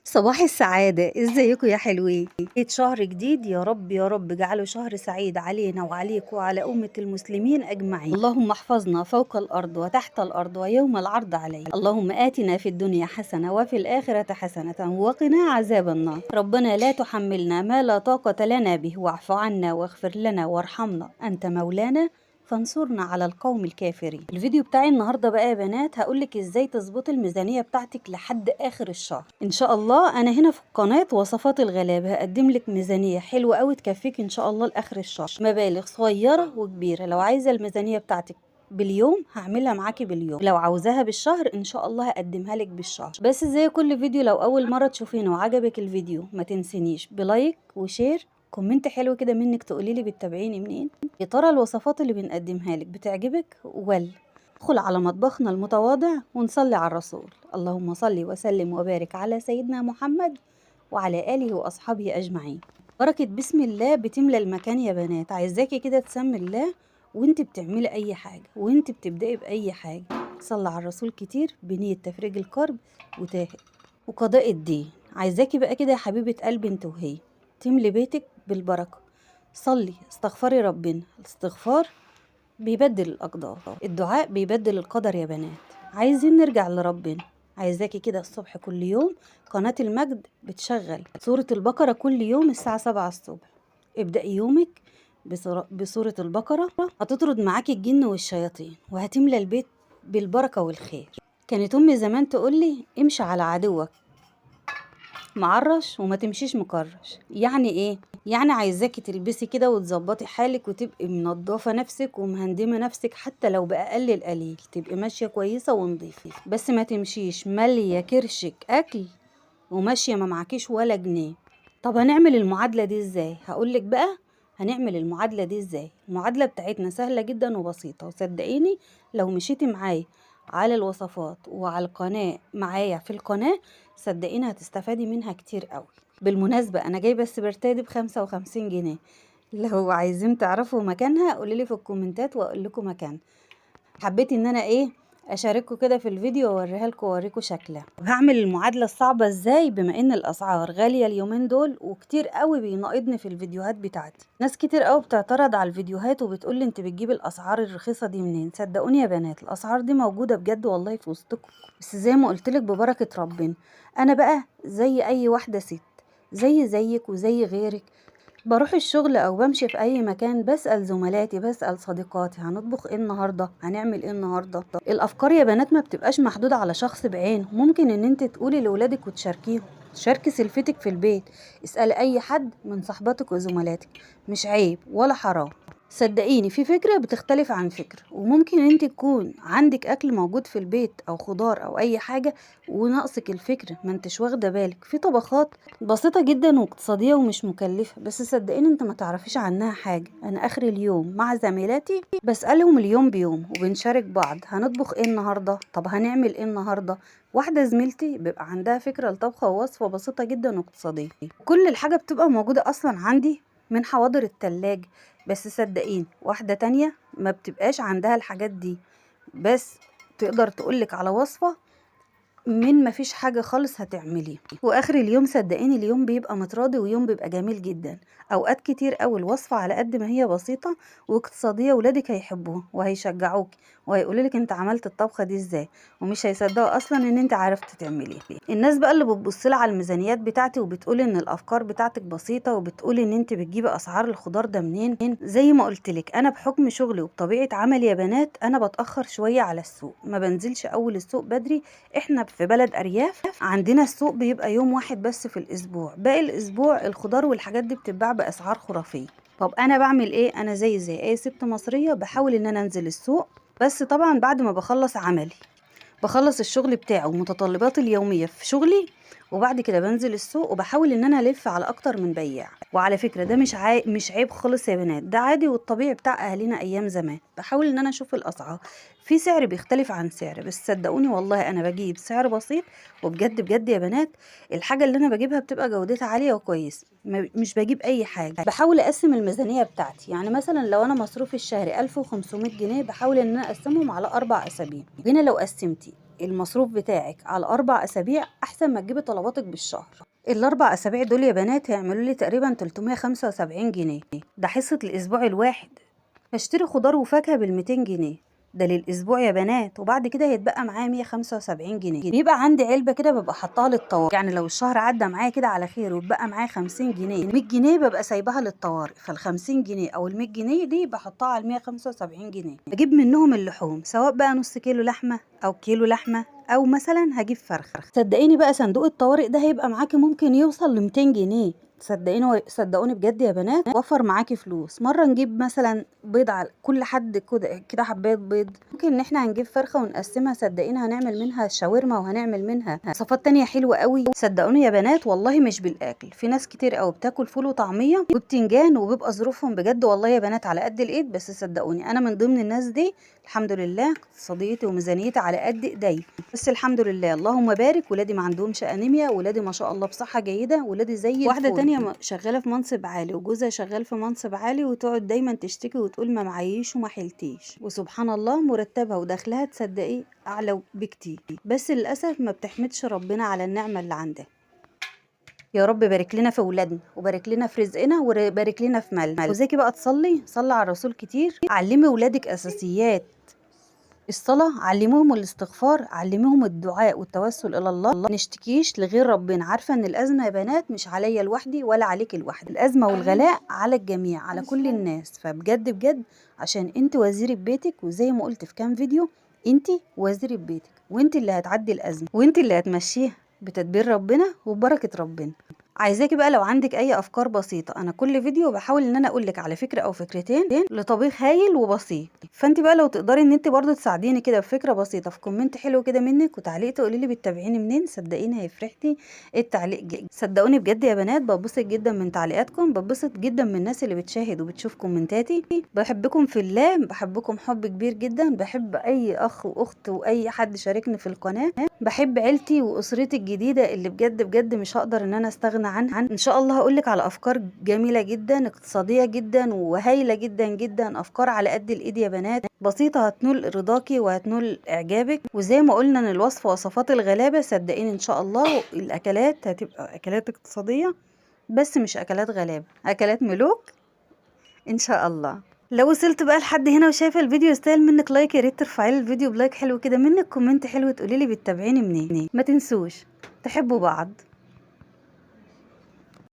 صباح السعادة، ازيكم يا حلوين؟ شهر جديد، يا رب يا رب اجعله شهر سعيد علينا وعليكم وعلى أمة المسلمين أجمعين. اللهم احفظنا فوق الأرض وتحت الأرض ويوم العرض علينا. اللهم آتنا في الدنيا حسنة وفي الآخرة حسنة وقنا عذاب النار. ربنا لا تحملنا ما لا طاقة لنا به، واعف عنا واغفر لنا وارحمنا، أنت مولانا فانصرنا على القوم الكافرين. الفيديو بتاعي النهارده بقى يا بنات هقولك ازاي تظبطي الميزانية بتاعتك لحد اخر الشهر ان شاء الله. انا هنا في قناة وصفات الغلابة هقدم لك ميزانية حلوة قوي تكفيك ان شاء الله لاخر الشهر، مبالغ صغيرة وكبيره. لو عايزه الميزانية بتاعتك باليوم هعملها معاكي باليوم، لو عاوزاها بالشهر ان شاء الله هقدمها لك بالشهر. بس زي كل فيديو، لو اول مرة تشوفينه وعجبك الفيديو ما تنسينيش ب like و share، comment حلو كده منك تقولي لي بتتابعيني منين، يا ترى الوصفات اللي بنقدمها لك بتعجبك ولا. ندخل على مطبخنا المتواضع ونصلي على الرسول. اللهم صل وسلم وبارك على سيدنا محمد وعلى آله وأصحابه أجمعين. بركة بسم الله بتملى المكان يا بنات. عايزاكي كده تسمي الله وانت بتعملي اي حاجة وانت بتبدأي بأي حاجة. صلي على الرسول كتير بنية تفريج الكرب وقضاء الدين. عايزاكي بقى كده يا حبيبة قلبي انت وهي تملي بيتك بالبركة. صلي، استغفري ربنا. الاستغفار بيبدل الأقدار، الدعاء بيبدل القدر يا بنات. عايزين نرجع لربنا. عايزاكي كده الصبح كل يوم قناة المجد بتشغل سورة البقرة كل يوم الساعة 7 الصبح. ابدأي يومك بسورة البقرة، هتطرد معاكي الجن والشياطين وهتملى البيت بالبركة والخير. كانت أمي زمان تقولي امشي على عدوك معرش وما تمشيش مكرش. يعني ايه؟ يعني عايزاكي تلبسي كده وتظبطي حالك وتبقي منظفه نفسك ومهندمه نفسك، حتى لو باقل القليل تبقي ماشية كويسة ونظيفه، بس ما تمشيش ماليه كرشك اكل وماشية ما معكيش ولا جنيه. طب هنعمل المعادلة دي ازاي؟ هقولك بقى هنعمل المعادلة دي ازاي. المعادلة بتاعتنا سهلة جدا وبسيطة، وصدقيني لو مشيتي معايا على الوصفات وعلى القناة معايا في القناة صدقيني هتستفادي منها كتير قوي. بالمناسبة انا جايبة السبرتاية دي ب55 جنيه، لو عايزين تعرفوا مكانها قولي لي في الكومنتات واقول لكم مكان. حبيت ان انا ايه اشارككم كده في الفيديو واوريها لكم واوريكم شكلها. هعمل المعادلة الصعبة ازاي بما ان الاسعار غالية اليومين دول وكتير قوي بيناقضني في الفيديوهات بتاعتي. ناس كتير قوي بتعترض على الفيديوهات وبتقول لي انت بتجيبي الاسعار الرخيصة دي منين. صدقوني يا بنات الاسعار دي موجودة بجد والله في وسطكم، بس زي ما قلت لك ببركة ربنا. انا بقى زي اي واحدة ست، زي زيك وزي غيرك، بروح الشغل او بمشي في اي مكان بسأل زملاتي بسأل صديقاتي هنطبخ ايه النهارده، هنعمل ايه النهارده. الافكار يا بنات ما بتبقاش محدودة على شخص بعينه، ممكن ان انت تقولي لولادك وتشاركيهم، تشاركي سلفتك في البيت، اسألي اي حد من صاحباتك وزملاتك، مش عيب ولا حرام. صدقيني في فكرة بتختلف عن فكرة، وممكن انت تكون عندك اكل موجود في البيت او خضار او اي حاجة وناقصك الفكرة، ما انتش واخدة بالك. في طبخات بسيطة جدا واقتصادية ومش مكلفة، بس صدقيني انت ما تعرفيش عنها حاجة. انا اخر اليوم مع زميلاتي بسألهم اليوم بيوم وبنشارك بعض هنطبخ ايه النهاردة، طب هنعمل ايه النهاردة. واحدة زميلتي بيبقى عندها فكرة لطبخة ووصفة بسيطة جدا واقتصادية، كل الحاجة بتبقى موجودة اصلا عندي من حواضر التلاج، بس صدقيني واحدة تانية ما بتبقاش عندها الحاجات دي، بس تقدر تقولك على وصفة من ما فيش حاجة خالص هتعمليه. واخر اليوم صدقيني اليوم بيبقى متراضي ويوم بيبقى جميل جدا. اوقات كتير قوي الوصفة على قد ما هي بسيطة واقتصادية ولادك هيحبوها وهيشجعوك وهيقولوا لك انت عملت الطبخة دي ازاي، ومش هيصدقوا اصلا ان انت عرفت تعمليها. الناس بقى اللي بتبص لها على الميزانيات بتاعتي وبتقول ان الافكار بتاعتك بسيطة وبتقول ان انت بتجيبي اسعار الخضار ده منين، زي ما قلت لك انا بحكم شغلي وبطبيعة عملي يا بنات انا بتأخر شوية على السوق، ما بنزلش اول السوق بدري. احنا في بلد ارياف عندنا السوق بيبقى يوم واحد بس في الاسبوع، باقي الاسبوع الخضار والحاجات دي بتتباع باسعار خرافية. طب انا بعمل ايه؟ انا زي اي ست مصرية بحاول ان انا انزل السوق، بس طبعا بعد ما بخلص عملي، بخلص الشغل بتاعه ومتطلباتي اليومية في شغلي، وبعد كده بنزل السوق وبحاول ان انا الف على اكتر من بياع. وعلى فكرة ده مش عيب خالص يا بنات، ده عادي والطبيعي بتاع اهالينا ايام زمان. بحاول ان انا اشوف الاسعار، في سعر بيختلف عن سعر، بس صدقوني والله انا بجيب سعر بسيط، وبجد بجد يا بنات الحاجة اللي انا بجيبها بتبقى جودتها عالية وكويسة، مش بجيب اي حاجة. بحاول اقسم الميزانية بتاعتي، يعني مثلا لو انا مصروفي الشهري 1500 جنيه بحاول ان انا اقسمهم على 4 اسابيع. هنا لو قسمتي المصروف بتاعك على 4 أسابيع أحسن ما تجيبي طلباتك بالشهر. ال4 أسابيع دول يا بنات هيعملوا لي تقريبا 375 جنيه، ده حصة الأسبوع الواحد. هشتري خضار وفاكهة بال200 جنيه، ده للأسبوع يا بنات. وبعد كده هيتبقى معايا 175 جنيه. بيبقى عندي علبة كده ببقى حطاها للطوارئ، يعني لو الشهر عدى معايا كده على خير واتبقى معايا 50 جنيه 100 جنيه ببقى سايباها للطوارئ، فال50 جنيه او ال100 جنيه دي بحطها على 175 جنيه. بجيب منهم اللحوم، سواء بقى نص كيلو لحمة او كيلو لحمة او مثلا هجيب فرخة. صدقيني بقى صندوق الطوارئ ده هيبقى معاكي ممكن يوصل ل 200 جنيه. صدقيني صدقوني بجد يا بنات، وفر معاكي فلوس. مرة نجيب مثلا بيض على كل حد كده حبايه بيض، ممكن ان احنا هنجيب فرخة ونقسمها، صدقيني هنعمل منها شاورما وهنعمل منها وصفات تانية حلوة قوي. صدقوني يا بنات والله مش بالاكل، في ناس كتير قوي بتاكل فول وطعميه وبتنجان وبيبقى ظروفهم بجد والله يا بنات على قد الايد، بس صدقوني انا من ضمن الناس دي الحمد لله، اقتصاديتي وميزانيتي على قد ايدي، بس الحمد لله اللهم بارك. ولادي ما عندهمش انيميا، ولادي ما شاء الله بصحة جيدة، ولادي زي واحدة تانية شغالة في منصب عالي وجوزها شغال في منصب عالي، وتقعد دايما تشتكي وتقول ما معيش وما حلتيش، وسبحان الله مرتبها ودخلها تصدقي اعلى بكتير، بس للاسف ما بتحمدش ربنا على النعمة اللي عندها. يا رب بارك لنا في اولادنا وبارك لنا في رزقنا وبارك لنا في مالنا. وزيكي بقى تصلي، صلي على الرسول كتير، علمي ولادك اساسيات الصلاة، علموهم الاستغفار، علموهم الدعاء والتوسل إلى الله. ما نشتكيش لغير ربنا. عارفة إن الأزمة يا بنات مش عليا لوحدي ولا عليك لوحدك، الأزمة والغلاء على الجميع، على كل الناس. فبجد بجد عشان انت وزيرة بيتك، وزي ما قلت في كام فيديو انت وزيرة بيتك، وانت اللي هتعدي الأزمة وانت اللي هتمشيها بتدبير ربنا وبركة ربنا. عايزاكي بقى لو عندك اي افكار بسيطة، انا كل فيديو بحاول ان انا اقولك على فكرة او فكرتين لطبيخ هايل وبسيط، فانت بقى لو تقدري ان انت برضو تساعديني كده بفكره بسيطة في comment حلو كده منك وتعليق تقولي لي بتتابعيني منين، صدقيني هيفرحني التعليق جدا. صدقوني بجد يا بنات ببسط جدا من تعليقاتكم، ببسط جدا من الناس اللي بتشاهد وبتشوف كومنتاتي. بحبكم في الله، بحبكم حب كبير جدا، بحب اي اخ واخت واي حد شاركني في القناة، بحب عيلتي واسرتي الجديدة اللي بجد بجد مش هقدر ان انا استغنى عنها. ان شاء الله هقولك على افكار جميلة جدا، اقتصادية جدا وهايله جدا جدا، افكار على قد الايد يا بنات، بسيطة هتنول رضاكي وهتنول اعجابك. وزي ما قلنا ان الوصفة وصفات الغلابة، صدقيني ان شاء الله الاكلات هتبقى اكلات اقتصادية بس مش اكلات غلابة، اكلات ملوك ان شاء الله. لو وصلت بقى لحد هنا وشايفه الفيديو يستاهل منك like، يا ريت ترفعي لي الفيديو ب like حلو كده منك، comment حلو تقولي لي بتتابعيني منين. ما تنسوش تحبوا بعض.